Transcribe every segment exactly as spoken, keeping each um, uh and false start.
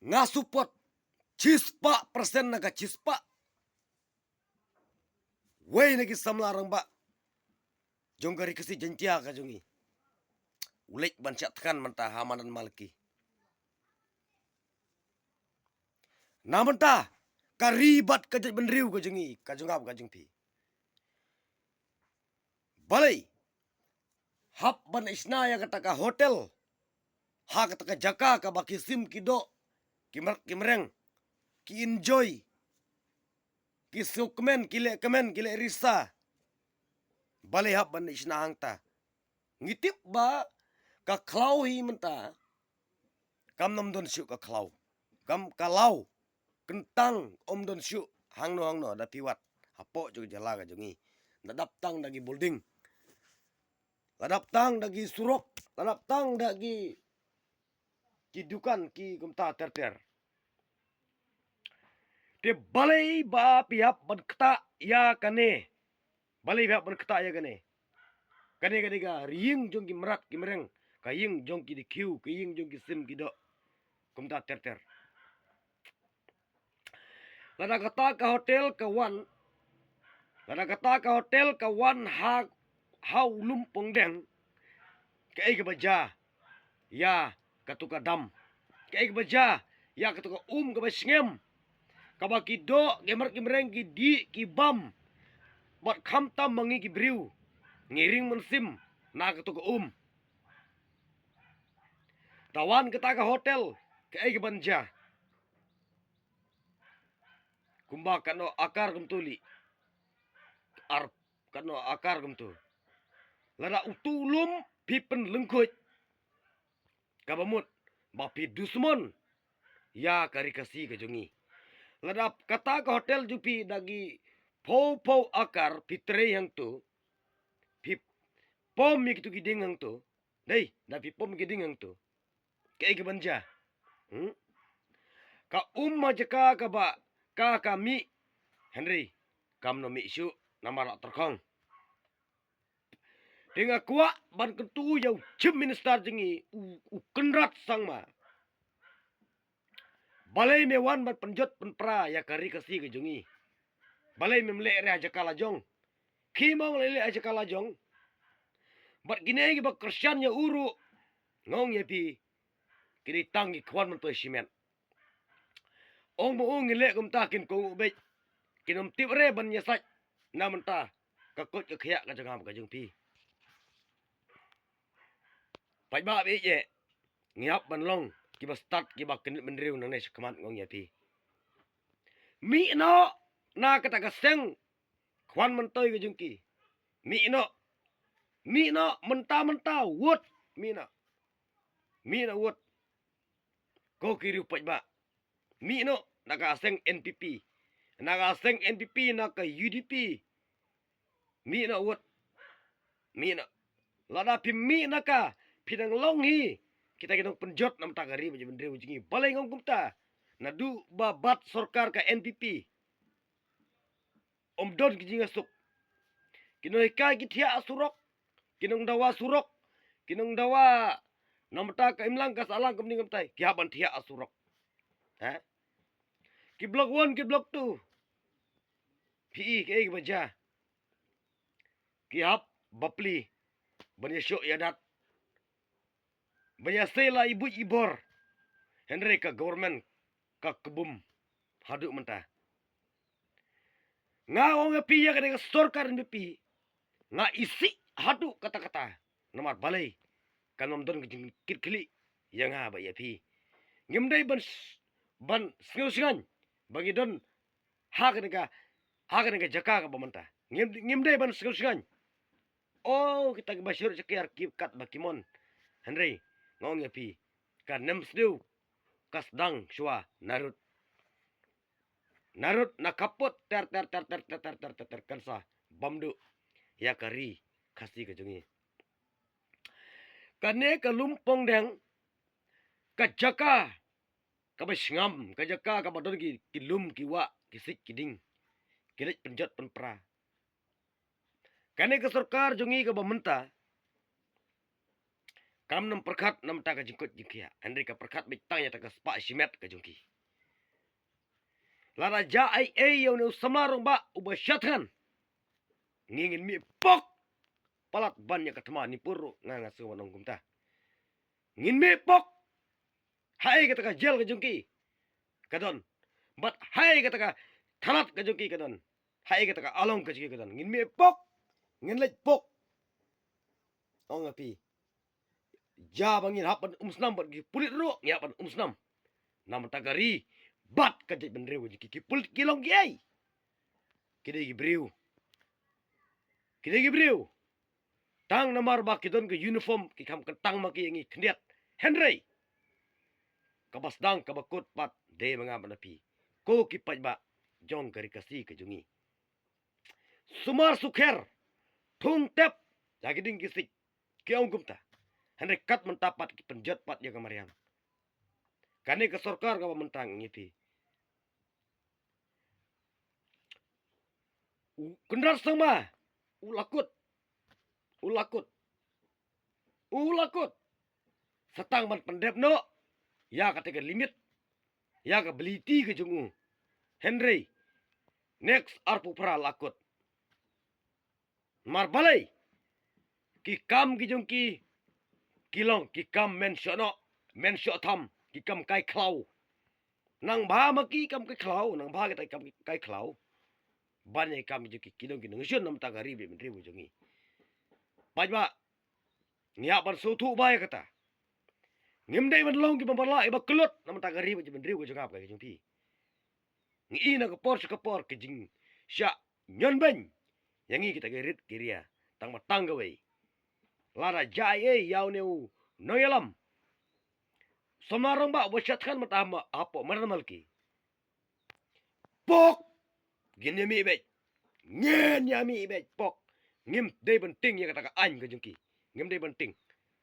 Nga support shispah persen na ka shispah. Wei na ki samla rangbah jong ka Ri Khasi Jaiñtia ka jong ngi u leit ban shah thngan mynta ha madan Malki. Na mynta ka ri bad ka jaitbynriew ka jong ngi, ka jong nga bad ka jong phi. Balei hap ban ïa shna ïa kata ka hotel ha kata ka jaka kaba ki sim ki doh, ki mrad ki mreng, ki enjoy, ki sngewkmen, ki leh kmen, ki leh risa? Balei hap ban ïa shna hangta? Ngi tip ba ka khlaw hi mynta kam nym don shuh ka khlaw. Kam ka law kyntang ym don shuh hangno hangno, da phi wad hapoh jong ka jylla ka jong ngi. La dap tang da ki building, la dap tang da ki surok, la dap tang da ki, ki dukan, ki kumta ter ter. Te balei ba phi hap ban ktah ïa kane? Balei phi hap ban ktah ïa kane? Kane ka dei ka ïing jong ki mrad ki mreng, ka ïing jong ki dikhiew, ka ïing jong ki sim ki doh, kumta ter ter. Lada kata ka hotel ka wan, lada kata ka hotel ka wan ha, ha u lum pongdeng, kaei kaba jia ïa kato ka dam? Kaei kaba jia ïa kato ka um kaba sngem, kaba ki doh, ki mrad ki mreng, ki dih ki bam, bad khamtam ma ngi ki briew ngi ring mynsiem na kato ka um? Da wan kata ka hotel, kaei kaban jia? Kumba katno akar kumto lei. Ar, katno akar kumto. Lada uto u lum phi pynlyngkhuid, kaba mut ba phi dusmon ïa ka Ri Khasi ka jong ngi. Lada kata ka hotel jong phi da ki phew phew akar phi trei hangto, phi pom ïa kito ki dieng hangto. Dei, da phi pom ki dieng hangto, kaei kaban jia? Hmm? Ka um ha jaka kaba ka, ka mih, hynrei kam nym mih shuh namar la tyrkhong. Te nga kwah ban kyntu ïa u Chief Minister jong ngi, u, u Conrad Sangma. Balei me wan ban pynjot pynpra ïa ka Ri Khasi ka jong ngi? Balei mem leh re ha jaka la jong? Khie mo ngi leh re ha jaka la jong. Bad kine kiba kyrshan ïa u ruh, nga ong ïa phi, ki dei tang ki khwan myntoi shimet. Ong ba ong ngi leh kumta kin kohnguh beit. Kin ym tip re ban ïasaid na mynta ka koit ka khiah ka jong nga ka jong phi. Paidbah ba ïeit, ngi hap ban long kiba stad, kiba kynrit bynriew nangne shakhmat, nga ong ïa phi. Mih noh na kata ka seng khwan myntoi ka jong ki. Mih noh. Mih noh mynta mynta, wut. Mih noh. Mih noh wut. Ko ki riew paidbah. Mih noh na ka seng N P P. Na ka seng N P P, na ka U D P. Mih noh wut. Mih noh. Lada phi mih na ka, phi dang long hi kita ki nongpynjot na bynta ka ri bad jaitbynriew jong ngi. Balei nga ong kumta? Naduh ba bat sorkar ka N P P, ym don ki jingïasuk. Ki nonghikai ki thiah ha surok, ki nongdawa surok, ki nongdawa na bynta ka imlang ka sahlang kumne kumtai, ki hap ban thiah ha surok. Ha? Ki block one, ki block two, phi i kaei kaba jia? Ki hap bapli ban ïashoh ïadat, ban ïasei la i buit i bor. Hynrei ka government ka kbum haduh mynta. Nga ong ïa phi, ïa kane ka sorkar N P P, nga isih haduh katta katta. Namar balei? Kan ym don ka jingkitkhlieh ïa nga bad ïa phi. Ngim dei ban s-, ban sngewsngaiñ ba ngi don ha kane ka, ha kane ka jaka kaba mynta. Ngim, ngim dei ban sngewsngaiñ. O kita kiba shlur shakri ki kat ba ki mon. Hynrei nga ong ïa phi, ka nemsniew ka sdang shuwa narud. Narud na khappud ter ter ter ter ter ter ter ter ter kan sa bam duh ïa ka ri Khasi ka jong ngi. Kane ka Lumpongdeng, ka jaka kaba sngam, ka jaka kaba don ki, ki lum, ki wah, ki siej, ki dieng, ki leit pynjot pynpra. Kane ka sorkar jong ngi kaba mynta, Ram nam pyrkhat namar ka jingkoit jingkhiah. Hynrei ka pyrkhat beit tang ïa kata ka spah shimet ka jong ki. Lada jia ei ei ïa une u samla rangbah uba shad thngan, ngi ngin mih pok. Palat ban ïa ka thma Manipur ruh nga nga sngew ban ong kumta. Ngin mih pok. Haei kata ka jel ka jong ki ka don. Bad haei kata ka thanat ka jong ki ka don. Haei kata ka along ka jong ki ka don. Ngin mih pok. Ngin leit pok. Ong ïa phi. Jia ba ngin hap ban umsnam bad ki pulit ruh, ngi hap ban umsnam. Namar kata ka ri bad ka jaitbynriew ka jong ki, ki pulit ki long kiei? Ki dei ki briew. Ki dei ki briew. Tang namar ba ki don ka uniform ki kham kyntang ma ki ïa ngi khyndiat. Hynrei kaba sdang kaba kut pat dei ma nga bad ma phi, ko ki paidbah jong ka ri Khasi ka jong ngi. Sumar sukher, thung tep ïa ki dieng ki siej, ki ong kumta. Hynrei kat mynta pat ki pynjot pat ïa ka mariang. Kane ka sorkar kaba mynta ngi phi. U Conrad Sangma u la kut. U la kut. U la kut. Sa tang ban pyndep noh ïa kata ka limit, ïa ka ability ka jong u. Hynrei next arphew phra la kut. Namar balei? Ki kam ki jong ki ki long ki kam men shoh noh, men shoh tham, ki kam kai khlaw. Nang bha ma ki kam kai khlaw, nang bha kita ki kam kai khlaw. Ban ïa ki kam ki jong ki, ki long ki nongshun namar kata ka ri bad jaitbynriew ka jong ngi. Paidbah, ngi hap ban sngewthuh bha ïa kata. Ngim dei ban long kiba bylla, kiba kyllut namar kata ka ri bad jaitbynriew ka jong nga bad ka jong phi. Ngi i na ka por sha ka por ka jingshah ñion beiñ ïa ngi kita ki rit ki ria. Tang ba tang kawei, lada jia ei ei ïa une u nongïalam samla rangbah uba shad thngan mynta hapoh Madan Malki, pok, ngin ïa mih beit. Ngin ïa mih beit pok. Ngim dei ban tieng ïa kata ka aiñ ka jong ki. Ngim dei ban tieng.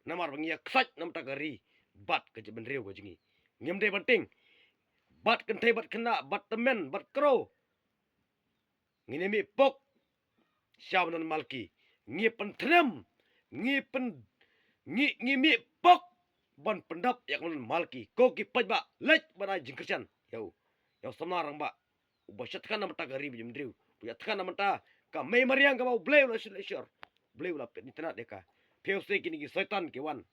Namar ba ngi ïa ksaid namar kata ka ri bad ka jaitbynriew ka jong ngi. Ngim dei ban tieng. Bad kynthei bad khynnah bad tymmen bad kro, ngin ïa mih pok sha Madan Malki. Ngi pynthnem, ngi pyn, ngi, ngi mih pok ban pyndap ïa ka Madan Malki. Ko ki paidbah, leit ban ai jingkyrshan ïa u, ïa u samla rangbah uba shad thngan namar kata ka ri bad jaitbynriew, uba shad thngan namar kata ka mei mariang kaba U Blei u la shah leh shor, U Blei u la pynïaid tnat ïa ka. Phi ïohi kine ki soitan ki wan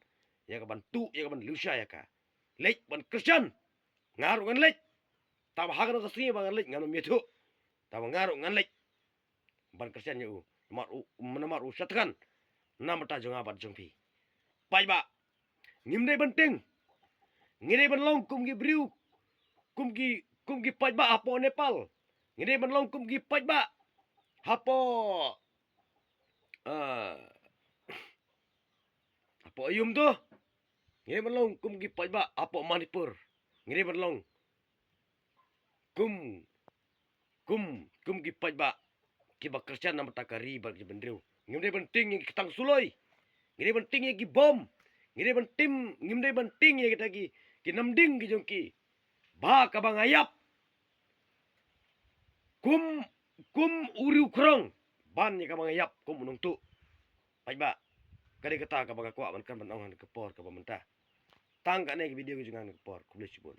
ïa ka ban tuh, ïa ka ban liushai ïa ka. Leit ban kyrshan. Nga ruh ngan leit. Tang ba ha kano ka sngi ba ngan leit ngan ym ïathuh. Tang ba nga ruh ngan leit ban kyrshan ïa u. Namar u, namar u shad thngan namar kata jong nga bad jong phi. Paidbah, ngim dei ban tieng. Ngi dei ban long kum ki briew, kum ki, kum ki paidbah hapoh Nepal. Ngi dei ban long kum ki paidbah hapoh, ah, hapoh aïu to? Ngi dei ban long kum ki paidbah hapoh Manipur. Ngi dei ban long kum, kum, kum ki paidbah kiba kyrshan namar kata ka ri bad ka jaitbynriew. Ngim dei ban tieng ïa ki ktang suloi. Ngi dei ban tieng ïa ki bom. Ngi dei ban tieng, ngim dei ban tieng ïa kita ki, ki namding ki jong ki. Ba kaba nga ïap kum, kum u riewkhrong, ban ïa kaba nga ïap kum u nongtuh. Paidbah, ka dei kata kaba nga kwah ban kren ban ong ha kane ka por kaba mynta. Tang kane ka video ka jong nga ha kane ka por. Khublei shibun.